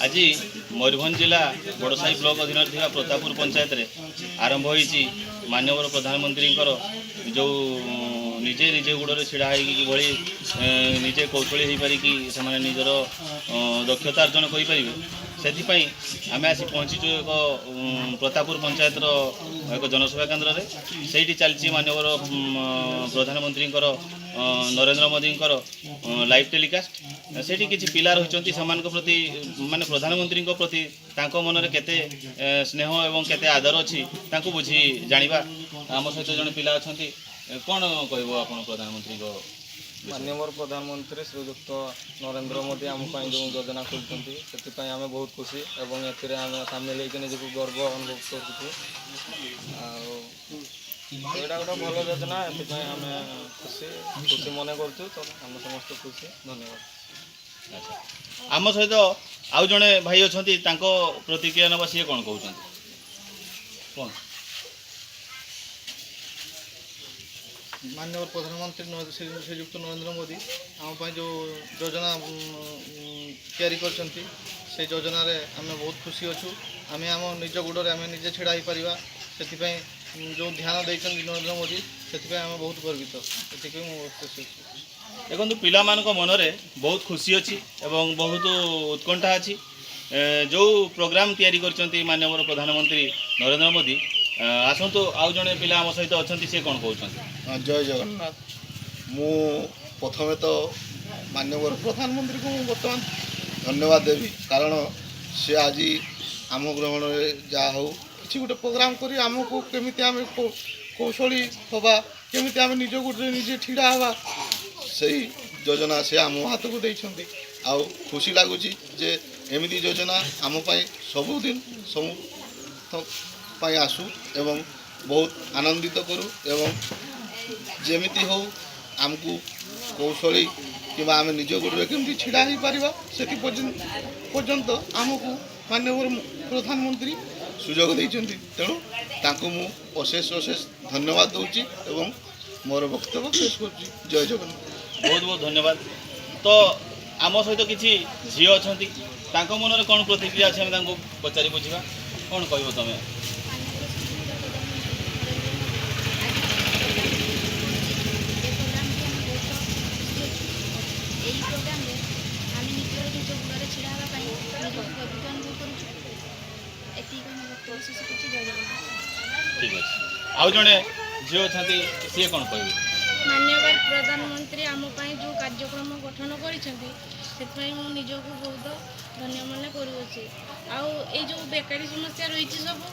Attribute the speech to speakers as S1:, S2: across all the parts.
S1: ଆଜି ମୟୂରଭଞ୍ଜ ଜିଲ୍ଲା ବଡ଼ସାହି ବ୍ଲକ ଅଧୀନରେ ଥିବା ପ୍ରତାପପୁର ପଞ୍ଚାୟତରେ ଆରମ୍ଭ ହୋଇଛି ମାନ୍ୟବର ପ୍ରଧାନମନ୍ତ୍ରୀଙ୍କର ଯେଉଁ ନିଜେ ନିଜେ ଗୋଡ଼ରେ ଛିଡ଼ା ହେଇକି କିଭଳି ନିଜେ କୌଶଳୀ ହୋଇପାରିକି ସେମାନେ ନିଜର ଦକ୍ଷତା ଅର୍ଜନ କରିପାରିବେ, ସେଥିପାଇଁ ଆମେ ଆସି ପହଞ୍ଚିଛୁ ଏକ ପ୍ରତାପପୁର ପଞ୍ଚାୟତର ଏକ ଜନସେବା କେନ୍ଦ୍ରରେ। ସେଇଠି ଚାଲିଛି ମାନ୍ୟବର ପ୍ରଧାନମନ୍ତ୍ରୀଙ୍କର ନରେନ୍ଦ୍ର ମୋଦିଙ୍କର ଲାଇଭ୍ ଟେଲିକାଷ୍ଟ। ସେଇଠି କିଛି ପିଲା ରହିଛନ୍ତି, ସେମାନଙ୍କ ପ୍ରତି ମାନେ ପ୍ରଧାନମନ୍ତ୍ରୀଙ୍କ ପ୍ରତି ତାଙ୍କ ମନରେ କେତେ ସ୍ନେହ ଏବଂ କେତେ ଆଦର ଅଛି, ତାଙ୍କୁ ବୁଝି ଜାଣିବା। ଆମ ସହିତ ଜଣେ ପିଲା ଅଛନ୍ତି। କ'ଣ କହିବ ଆପଣ ପ୍ରଧାନମନ୍ତ୍ରୀଙ୍କ ବିଷୟରେ?
S2: ମାନ୍ୟବର ପ୍ରଧାନମନ୍ତ୍ରୀ ଶ୍ରୀଯୁକ୍ତ ନରେନ୍ଦ୍ର ମୋଦି ଆମ ପାଇଁ ଯେଉଁ ଯୋଜନା କରିଛନ୍ତି, ସେଥିପାଇଁ ଆମେ ବହୁତ ଖୁସି ଏବଂ ଏଥିରେ ଆମେ ସାମିଲ ହେଇକି ନିଜକୁ ଗର୍ବ ଅନୁଭବ କରୁଛୁ। ଆଉ ଏଇଟା ଗୋଟେ ଭଲ ଯୋଜନା, ଏଥିପାଇଁ ଆମେ ଖୁସି ଖୁସି ମନେ କରୁଛୁ। ତ ଆମେ ସମସ୍ତେ ଖୁସି। ଧନ୍ୟବାଦ।
S1: ଆଚ୍ଛା, ଆମ ସହିତ ଆଉ ଜଣେ ଭାଇ ଅଛନ୍ତି, ତାଙ୍କ ପ୍ରତିକ୍ରିୟା ନେବା, ସିଏ କ'ଣ କହୁଛନ୍ତି କ'ଣ।
S3: ମାନ୍ୟବର ପ୍ରଧାନମନ୍ତ୍ରୀ ଶ୍ରୀଯୁକ୍ତ ନରେନ୍ଦ୍ର ମୋଦି ଆମ ପାଇଁ ଯେଉଁ ଯୋଜନା ତିଆରି କରିଛନ୍ତି, ସେଇ ଯୋଜନାରେ ଆମେ ବହୁତ ଖୁସି ଅଛୁ। ଆମେ ଆମ ନିଜ ଗୋଡ଼ରେ ଆମେ ନିଜେ ଛିଡ଼ା ହେଇପାରିବା, ସେଥିପାଇଁ ଯେଉଁ ଧ୍ୟାନ ଦେଇଛନ୍ତି ନରେନ୍ଦ୍ର ମୋଦି, ସେଥିପାଇଁ ଆମେ ବହୁତ ଗର୍ବିତ। ଏଥିପାଇଁ ମୁଁ ବହୁତ ଖୁସି ଅଛି।
S1: ଦେଖନ୍ତୁ, ପିଲାମାନଙ୍କ ମନରେ ବହୁତ ଖୁସି ଅଛି ଏବଂ ବହୁତ ଉତ୍କଣ୍ଠା ଅଛି। ଯେଉଁ ପ୍ରୋଗ୍ରାମ ତିଆରି କରିଛନ୍ତି ମାନ୍ୟବର ପ୍ରଧାନମନ୍ତ୍ରୀ ନରେନ୍ଦ୍ର ମୋଦି। ଆସନ୍ତୁ, ଆଉ ଜଣେ ପିଲା ଆମ ସହିତ ଅଛନ୍ତି, ସିଏ କ'ଣ କହୁଛନ୍ତି।
S4: ହଁ, ଜୟ ଜଗନ୍ନାଥ। ମୁଁ ପ୍ରଥମେ ତ ମାନ୍ୟବର ପ୍ରଧାନମନ୍ତ୍ରୀଙ୍କୁ ମୁଁ ବର୍ତ୍ତମାନ ଧନ୍ୟବାଦ ଦେବି, କାରଣ ସେ ଆଜି ଆମ ଗ୍ରହଣରେ ଯାହା ହଉ କିଛି ଗୋଟେ ପ୍ରୋଗ୍ରାମ କରି ଆମକୁ କେମିତି ଆମେ କୌଶଳୀ ହେବା, କେମିତି ଆମେ ନିଜ ଗୋଡ଼ରେ ନିଜେ ଛିଡ଼ା ହେବା, ସେଇ ଯୋଜନା ସେ ଆମ ହାତକୁ ଦେଇଛନ୍ତି। ଆଉ ଖୁସି ଲାଗୁଛି ଯେ ଏମିତି ଯୋଜନା ଆମ ପାଇଁ ସବୁଦିନ ସବୁ ପାଇଁ ଆସୁ ଏବଂ ବହୁତ ଆନନ୍ଦିତ କରୁ ଏବଂ ଯେମିତି ହଉ ଆମକୁ କୌଶଳୀ କିମ୍ବା ଆମେ ନିଜ ଗୋଡ଼ରେ କେମିତି ଛିଡ଼ା ହେଇପାରିବା, ସେଥି ପର୍ଯ୍ୟନ୍ତ ଆମକୁ ମାନ୍ୟବର ପ୍ରଧାନମନ୍ତ୍ରୀ ସୁଯୋଗ ଦେଇଛନ୍ତି। ତେଣୁ ତାଙ୍କୁ ମୁଁ ଅଶେଷ ଅଶେଷ ଧନ୍ୟବାଦ ଦେଉଛି ଏବଂ ମୋର ବକ୍ତବ୍ୟ ଶେଷ କରୁଛି। ଜୟ ଜଗନ୍ନାଥ।
S1: ବହୁତ ବହୁତ ଧନ୍ୟବାଦ। ତ ଆମ ସହିତ କିଛି ଝିଅ ଅଛନ୍ତି, ତାଙ୍କ ମନରେ କ'ଣ ପ୍ରତିକ୍ରିୟା ଅଛି, ଆମେ ତାଙ୍କୁ ପଚାରି ବୁଝିବା। କ'ଣ କହିବ ତମେ?
S5: ମାନ୍ୟବର ଶ୍ରୀଯୁକ୍ତ ପ୍ରଧାନମନ୍ତ୍ରୀ ନରେନ୍ଦ୍ର ମୋଦି ଆଜି ପ୍ରୋଗ୍ରାମ କରୁଛି, ଏ ପ୍ରୋଗ୍ରାମଟି ଆମେ ବହୁତ ଖୁସି ଅଛୁ। ଏହି ପ୍ରୋଗ୍ରାମରେ ଆମେ ନିଜର ନିଜ ଗୋଡ଼ରେ ଛିଡ଼ା ହେବା ପାଇଁ ନିଜକୁ ଗର୍ବିତ ଅନୁଭବ କରୁଛୁ। ଏତିକି କହି ମୋ ବକ୍ତବ୍ୟ ଶେଷ କରୁଛି। ଜୟ ଜଗନ୍ନାଥ।
S1: ଠିକ୍ ଅଛି। ଆଉ ଜଣେ ଝିଅ ଅଛନ୍ତି, ସିଏ କ'ଣ କହିବେ?
S6: ମାନ୍ୟବର ପ୍ରଧାନମନ୍ତ୍ରୀ ଆମ ପାଇଁ ଯେଉଁ କାର୍ଯ୍ୟକ୍ରମ ଗଠନ କରିଛନ୍ତି, ସେଥିପାଇଁ ମୁଁ ନିଜକୁ ବହୁତ ଧନ୍ୟ ମନେ କରୁଅଛି। ଆଉ ଏଇ ଯେଉଁ ବେକାରୀ ସମସ୍ୟା ରହିଛି ସବୁ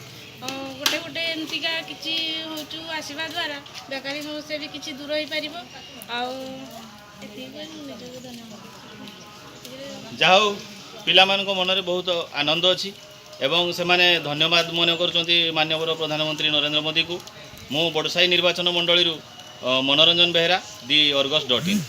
S6: ଗୋଟେ ଗୋଟେ ଏମିତିକା କିଛି ହେଉଛୁ ଆସିବା ଦ୍ୱାରା ବେକାରୀ ସମସ୍ୟା ବି କିଛି ଦୂର ହେଇପାରିବ। ଆଉ ଏତିକି କହି ମୁଁ ନିଜକୁ ଧନ୍ୟ ମନେ କରୁଛି।
S1: ଯାହା ହଉ, ପିଲାମାନଙ୍କ ମନରେ ବହୁତ ଆନନ୍ଦ ଅଛି ଏବଂ ସେମାନେ ଧନ୍ୟବାଦ ମନେ କରୁଛନ୍ତି ମାନ୍ୟବର ପ୍ରଧାନମନ୍ତ୍ରୀ ନରେନ୍ଦ୍ର ମୋଦିକୁ। ମୁଁ ବଡ଼ସାହି ନିର୍ବାଚନ ମଣ୍ଡଳୀରୁ ମନୋରଞ୍ଜନ ବେହେରା, ଦି ଅର୍ଗସ୍.ଇନ୍।